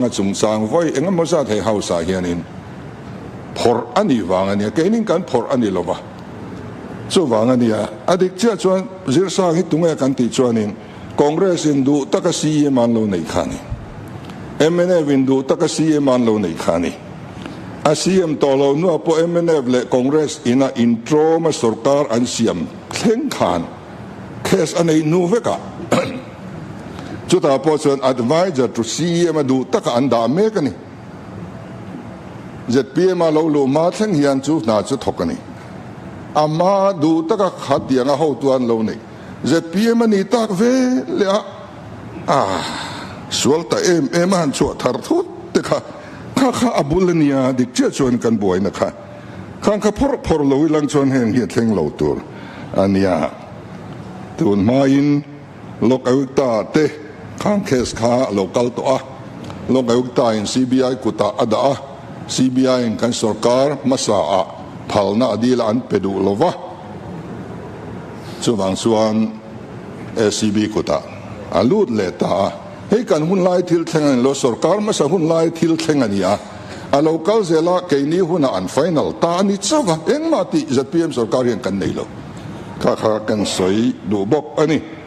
A chungchang vawi eng emaw zat hei house ah hianin phawrh a nih vang a nia, keinin kan phawrh a ni lova, chuvang a nia. A dik chiah chuan Zirsang hi tunge kan tih chuanin Congress in duh taka CEM an lo neih kha a ni, mnf in duh taka CEM an lo neih kha a ni. A CEM tawh lo hnuah pawh mnf leh Congress ina intrawma sorkar an siam thleng khan case a neih hnu vekah Chutah pawh chuan adviser to CEM a duh taka an dah mek a ni. ZPM a lo luh hma thleng hian chu hna chu thawk a ni. A hma duh taka khatianga hotu an lo neih ZPM a ni tak ve leh a, a sual ta em em a han chhuah thar thut te kha, kha kha a bul a nia, dik chiah chuan kan buaina kha khang kha phawrh phawrh lo ilang chuan heng hi a thleng lo tur a nia. Tun hmain Lok Ayukta te khang case kha a lo kal tawh a, Lok Ayukta in CBI kutah a dah a, CBI in kan sorkar hmasa ah phalna a dil a an pe duh lo va, chuvang chuan ACB kutah a lut leh ta a, hei kan hun lai thil thleng a ni lo, sorkar hmasa hun lai thil thleng a ni a, a lo kal zel a, keini hunah an final ta a ni chauh va, engmah tih zpm sorkar hian kan nei lo, kha kha kan sawi duh bawk a ni.